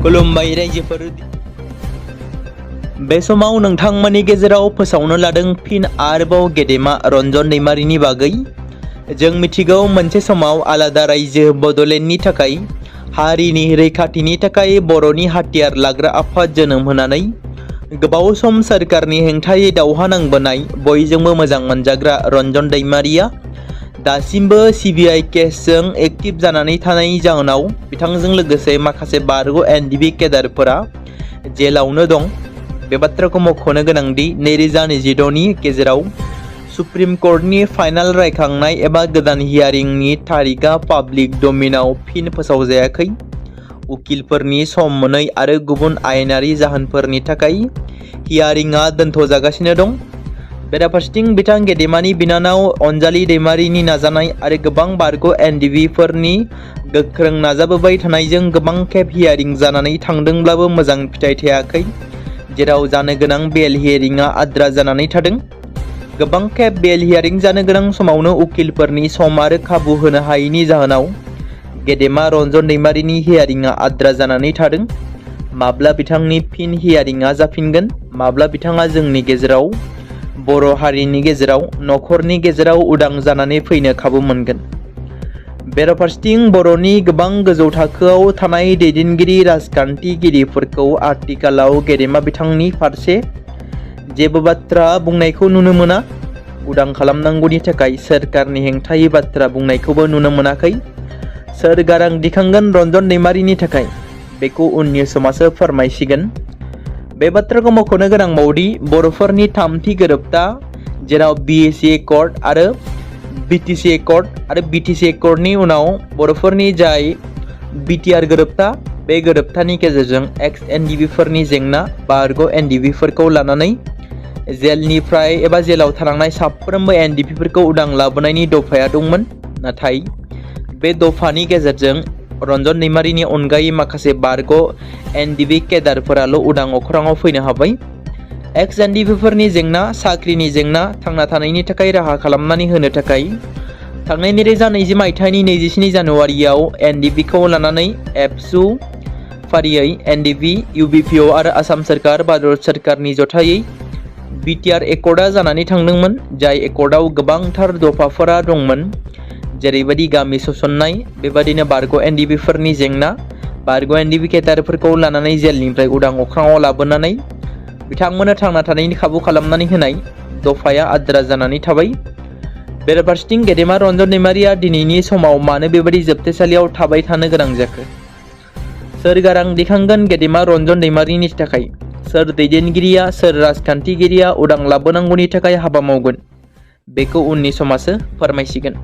खुलुमबाय रायजोफोर। बे समाव नोंथांमोननि गेजेराव फोसावनो लादों फिन आरोबाव गेदेमा रन्जन दैमारिनि बागै। जों मिथिगौ मोनसे समाव आलादा रायजो बड'लेण्डनि थाखाय हारिनि रैखाथिनि थाखाय बर'नि हाथियार लाग्रा आफाद जोनोम होनानै गोबाव सम सोरखारनि हेंथायै दावहा नांबोनाय बयजोंबो मोजां मोनजाग्रा रन्जन दैमारिया दासिमबो सिबिआइ केसजों एक्टिभ जानानै थानायनि जाहोनाव बिथांजों लोगोसे माखासे बारग' एनडिबि केडारफोरा जेलावनो दं। बे बाथ्राखौ मख'नो गोनांदि 2026नि गेजेराव सुप्रिम कर्टनि फाइनाल रायखांनाय एबा गोदान हियारिंनि तारिखआ पाब्लिक डमेइनाव फिन फोसावजायाखै। उकिलफोरनि सम मोनै आरो गुबुन आयेनारि जाहोनफोरनि थाखाय हियारिंआ दोनथ'जागासिनो दं। बेराफारसेथिं बिथां गेदेमानि बिनानाव अनजालि दैमारिनि नाजानाय आरो गोबां बारग' एनडिबिफोरनि गोख्रों नाजाबोबाय थानायजों गोबां खेब हियारिं जानानै थांदोंब्लाबो मोजां फिथाइ थायाखै, जेराव जानो गोनां बेल हियारिंआ आद्रा जानानै थादों। गोबां खेब बेल हियारिं जानो गोनां समावनो उकिलफोरनि सम आरो खाबु होनो हायैनि जाहोनाव गेदेमा रन्जन दैमारिनि हियारिंआ आद्रा जानानै थादों। माब्ला बिथांनि फिन हियारिंआ जाफिनगोन, माब्ला बिथाङा जोंनि गेजेराव बर' हारिनि गेजेराव नखरनि गेजेराव उदां जानानै फैनो खाबु मोनगोन। बेराफारसेथिं बर'नि गोबां गोजौ थाखोआव थानाय दैदेनगिरि राजखान्थिगिरिफोरखौ आथिखालाव गेदेमा बिथांनि फारसे जेबो बाथ्रा बुंनायखौ नुनो मोना। उदां खालामनांगौनि थाखाय सोरखारनि हेंथायै बाथ्रा बुंनायखौबो नुनो मोनाखै। सोर गारां दिखांगोन रन्जन दैमारिनि थाखाय, बेखौ उननि समासो फोरमायसिगोन। बे बाथ्राखौ मख'नो गोनांबावदि बर'फोरनि थामथि गोरोबथा, जेराव बिएसि एकर्ड आरो बिटिसि एकर्ड आरो बिटिसि एकर्डनि उनाव बर'फोरनि जाय बिटिआर गोरोबथा, बे गोरोबथानि गेजेरजों एक्स एनडिबिफोरनि जेंना बारग' एनडिबिफोरखौ लानानै जेलनिफ्राय एबा जेलाव थानांनाय साफ्रोमबो एनडिबिफोरखौ उदां लाबोनायनि दफाया दंमोन। नाथाय बे दफानि गेजेरजों रन्जन दैमारिनि अनगायै माखासे बारग' एनडिबि केडारफोराल' उदां अख्राङाव फैनो हाबाय। एक्स एनडिबिफोरनि जेंना, साख्रिनि जेंना, थांना थानायनि थाखाय राहा खालामनानै होनो थाखाय थांनाय 2020 मायथाइनि 27 जानुवारियाव एनडिबिखौ लानानै एबसु फारियै एनडिबि, इउबिपिअ आरो आसाम सोरखार, भारत सोरखारनि जथायै बिटिआर एकर्डआ जानानै थांदोंमोन। जाय एकर्डआव गोबांथार दफाफोरा दंमोन, जेरैबायदि गामि सोसननाय, बेबादिनो बारग' एनडिबिफोरनि जेंना, बारग' एनडिबि केडारफोरखौ लानानै जेलनिफ्राय उदां अख्राङाव लाबोनानै बिथांमोननो थांना थानायनि खाबु खालामनानै होनाय दफाया आद्रा जानानै थाबाय। बेराफारसेथिं गेदेमा रन्जन दैमारिया दिनैनि समाव मानो बेबादि जोबथेसालियाव थाबाय थानो गोनां जाखो? सोर गारां दिखांगोन गेदेमा रन्जन दैमारिनि थाखाय? सोर दैदेनगिरिया, सोर राजखान्थिगिरिया उदां लाबोनांगौनि थाखाय हाबा मावगोन? बेखौ उननि समासो फोरमायसिगोन।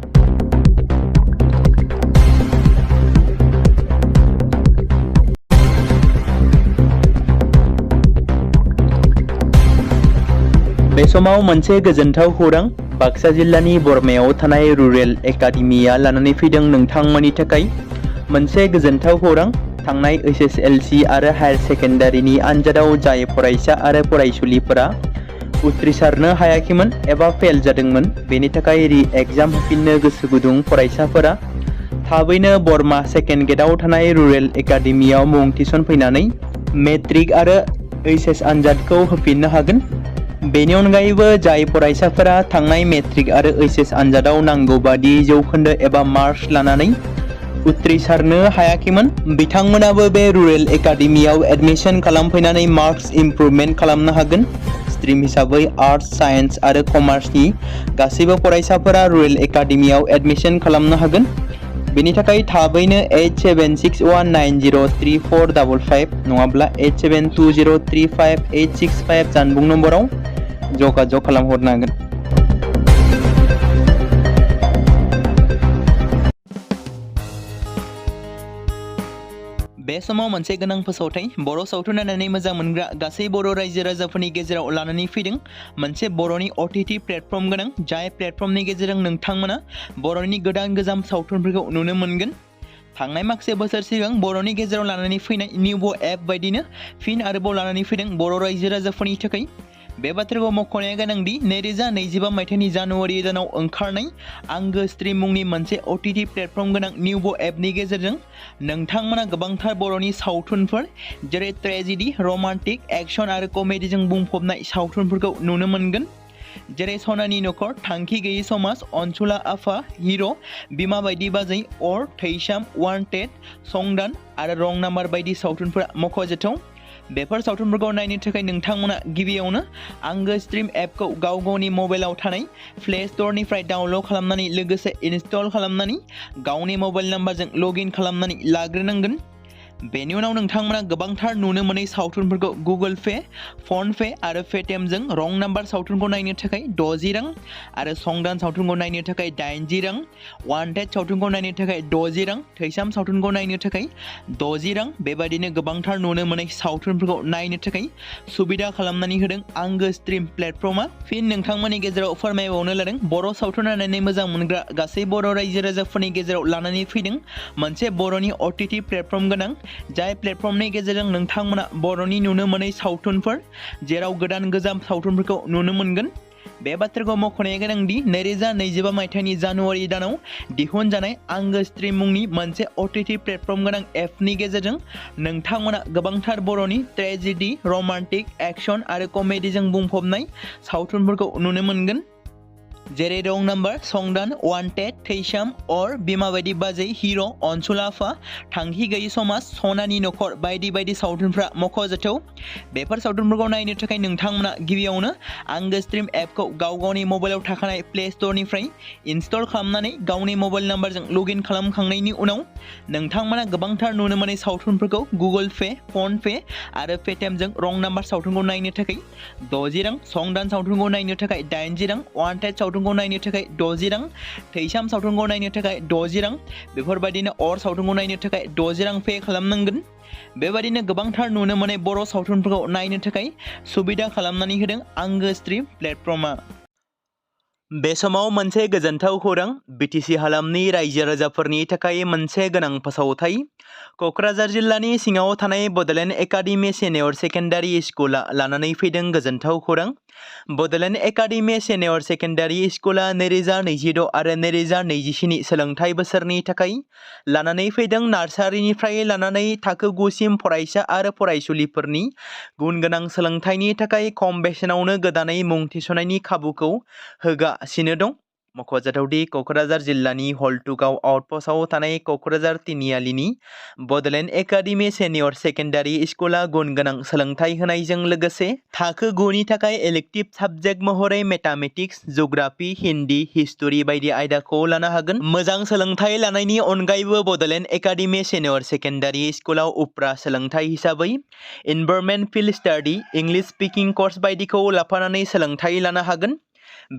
बे समाव मोनसे गोजोनथाव खौरां बाक्सा जिल्लानि बरमायाव थानाय रुरेल एकाडेमिया लानानै फैदों नोंथांमोननि थाखाय मोनसे गोजोनथाव खौरां। थांनाय एसएसएलसि आरो हायार सेकेन्डारिनि आनजादाव जाय फरायसा आरो फरायसुलिफोरा उथ्रिसारनो हायाखैमोन एबा फेल जादोंमोन, बेनि थाखाय रि एग्जाम होफिननो गोसो गुदुं फरायसाफोरा थाबैनो बरमा सेकेन्ड गेटआव थानाय रुरेल एकाडेमियाव मुं थिसनफैनानै मेट्रिक आरो एइचएस आनजादखौ होफिननो हागोन। बेनि अनगायैबो जाय फरायसाफोरा थांनाय मेट्रिक आरो एइचएस आनजादाव नांगौ बादि जौखोन्दो एबा मार्कस लानानै उथ्रिसारनो हायाखैमोन, बिथांमोनाबो बे रुरेल एकाडेमियाव एडमिशन खालामफैनानै मार्कस इमप्रुभमेन्ट खालामनो हागोन। स्ट्रिम हिसाबै आर्टस, साइन्स आरो कमार्सनि गासैबो फरायसाफोरा रुरेल एकाडेमियाव एडमिशन खालामनो हागोन। बेनि थाखाय थाबैनो 8761903455 नङाब्ला 87203585 जानबुं नम्बराव जगाजग खालामहरनो हागोन। बे समाव मोनसे गोनां फोसावथाय बर' सावथुन नायनानै मोजां मोनग्रा गासै बर' रायजो राजाफोरनि गेजेराव लानानै फैदों मोनसे बर'नि OTT प्लेटफर्म गोनां, जाय प्लेटफर्मनि गेजेरजों नोंथांमोना बर'नि गोदान गोजाम सावथुनफोरखौ नुनो मोनगोन। थांनाय माखासे बोसोर सिगां बर'नि गेजेराव लानानै फैनाय निउबो एप बायदिनो फिन आरोबाव लानानै फैदों बर' रायजो राजाफोरनि थाखाय। बे बाथ्राखौ मख'नाया गोनांदि 2025 मायथाइनि जानुवारि दानाव ओंखारनाय आंगो स्ट्रीम मुंनि मोनसे OTT प्लेटफर्म गोनां निउबो एपनि गेजेरजों नोंथांमोना गोबांथार बर'नि सावथुनफोर जेरै ट्रेजेडी, रमान्टिक, एक्शन आरो कमेडीजों बुंफबनाय सावथुनफोरखौ नुनो मोनगोन। जेरै सनानि नखर, थांखि गैयै समाज, अनसुला आफा, हिर', बिमा बायदि बाजै, अर, थैसाम, वान्टेड, संदान आरो रं नाम्बार बायदि सावथुनफोरा मख'जाथाव। बेफोर सावथुनफोरखौ नायनो थाखाय नोंथांमोना गिबियावनो आंगो स्ट्रीम एपखौ गावनि मबाइलाव थानाय प्ले स्ट'रनिफ्राय डाउनल'ड खालामनानै लोगोसे इनस्टल खालामनानै गावनि मबाइल नाम्बारजों लगइन खालामनानै लाग्रोनांगोन। बेनि उनाव नोंथांमोना गोबांथार नुनो मोनै सावथुनफोरखौ गुगोल पे, फन पे आरो पेटिएमजों रं नाम्बार सावथुनखौ नायनो थाखाय 60 रां आरो संदान सावथुनखौ नायनो थाखाय 80 रां, वान्टेड सावथुनखौ नायनो थाखाय 60 रां, थैसाम सावथुनखौ नायनो थाखाय 60 रां बेबायदिनो गोबांथार नुनो मोनै सावथुनफोरखौ नायनो थाखाय सुबिदा खालामनानै होदों आंगो स्ट्रीम प्लेटफर्मा। फिन नोंथांमोननि गेजेराव फोरमायबावनो लादों बर' सावथुन नायनानै मोजां मोनग्रा गासै बर' रायजो राजाफोरनि गेजेराव लानानै फैदों मोनसे बर'नि OTT प्लेटफर्म गोनां जाय प्लेटफर्मनि गेजेरजों नोंथांमोना बर'नि नुनो मोनै सावथुनफोर जेराव गोदान गोजाम सावथुनफोरखौ नुनो मोनगोन। बे बाथ्राखौ मख'नाया गोनांदि 2025 मायथाइनि जानुवारि दानाव दिहुनजानाय आंगो स्ट्रीम मुंनि मोनसे OTT प्लेटफर्म गोनां एपनि गेजेरजों नोंथांमोना गोबांथार बर'नि ट्रेजेडी, रमान्टिक, एक्शन आरो कमेडीजों बुंफबनाय सावथुनफोरखौ नुनो मोनगोन। जेरै रं नाम्बार, संदान, वान्टेड, थैसाम, अर, बिमा बायदि बाजै, हिर', अनसुला आफा, थांखि गैयै समाज, सनानि नखर बायदि बायदि सावथुनफ्रा मख'जाथाव। बेफोर सावथुनफोरखौ नायनो थाखाय नोंथांमोना गिबियावनो आंगो स्ट्रीम एपखौ गावनि मबाइलाव थाखानाय प्ले स्ट'रनिफ्राय इनस्टल खालामनानै गावनि मबाइल नाम्बारजों लगइन खालामखांनायनि उनाव नोंथांमोना गोबांथार नुनो मोनै सावथुनफोरखौ गुगोल पे, फन पे आरो पेटिएमजों रं नाम्बार सावथुनखौ नायनो थाखाय 60 रां, संदान सावथुनखौ नायनो थाखाय 80 रां, वान्टेड सावथुनखौ नायनो थाखाय 60 रां, थैसाम सावथुनखौ नायनो थाखाय 60 रां बेफोरबायदिनो अर सावथुनखौ नायनो थाखाय 60 रां पे खालामनांगोन। बेबायदिनो गोबांथार नुनो मोनै बर' सावथुनफोरखौ नायनो थाखाय सुबिदा खालामनानै होदों आंगो स्ट्रीम प्लेटफर्मा। बे समाव मोनसे गोजोनथाव खौरां BTC हालामनि रायजो राजाफोरनि थाखाय मोनसे गोनां फोसावथाय। क'क्राझार जिल्लानि सिङाव थानाय बड'लेण्ड एकाडेमि सिनियर सेकेन्डारि स्कुला लानानै फैदों गोजोनथाव खौरां। बड'लेण्ड एकाडेमि सिनियर सेकेन्डारि स्कुला 2026 आरो 2027 सोलोंथाइ बोसोरनि थाखाय लानानै फैदों नार्सारिनिफ्राय लानानै थाखो 9 सिम फरायसा आरो फरायसुलिफोरनि गुन गोनां सोलोंथाइनि थाखाय खम बेसेनावनो गोदानै मुं थिसननायनि खाबुखौ होगासिनो दं। मख'जाथावदि क'क्राझार जिल्लानि हल्टुगाव आउटपस्टआव थानाय क'क्राझार तिनिआलिनि बड'लेण्ड एकाडेमि सिनियर सेकेन्डारि स्कुला गुन गोनां सोलोंथाइ होनायजों लोगोसे थाखो 9 नि थाखाय इलेक्टिभ साबजेक्ट महरै मेथामेटिक्स, जिअ'ग्राफि, हिन्दी, हिस्टरि बायदि आयदाखौ लानो हागोन। मोजां सोलोंथाइ लानायनि अनगायैबो बड'लेण्ड एकाडेमि सिनियर सेकेन्डारि स्कुलाव उफ्रा सोलोंथाइ हिसाबै environment field study, English speaking course बायदिखौ लाफानानै सोलोंथाइ लानो हागोन।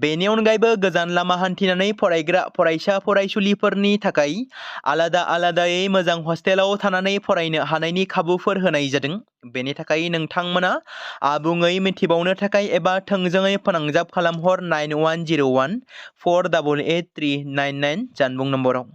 बेनि अनगायैबो गोजान लामा हान्थिनानै फरायग्रा फरायसा फरायसुलिफोरनि थाखाय आलादायै मोजां हस्टेलाव थानानै फरायनो हानायनि खाबुफोर होनाय जादों। बेनि थाखाय नोंथांमोना आबुङै मिथिबावनो थाखाय एबा थोंजोङै फोनांजाब खालामहर 9101 488 399 जानबुं नम्बराव।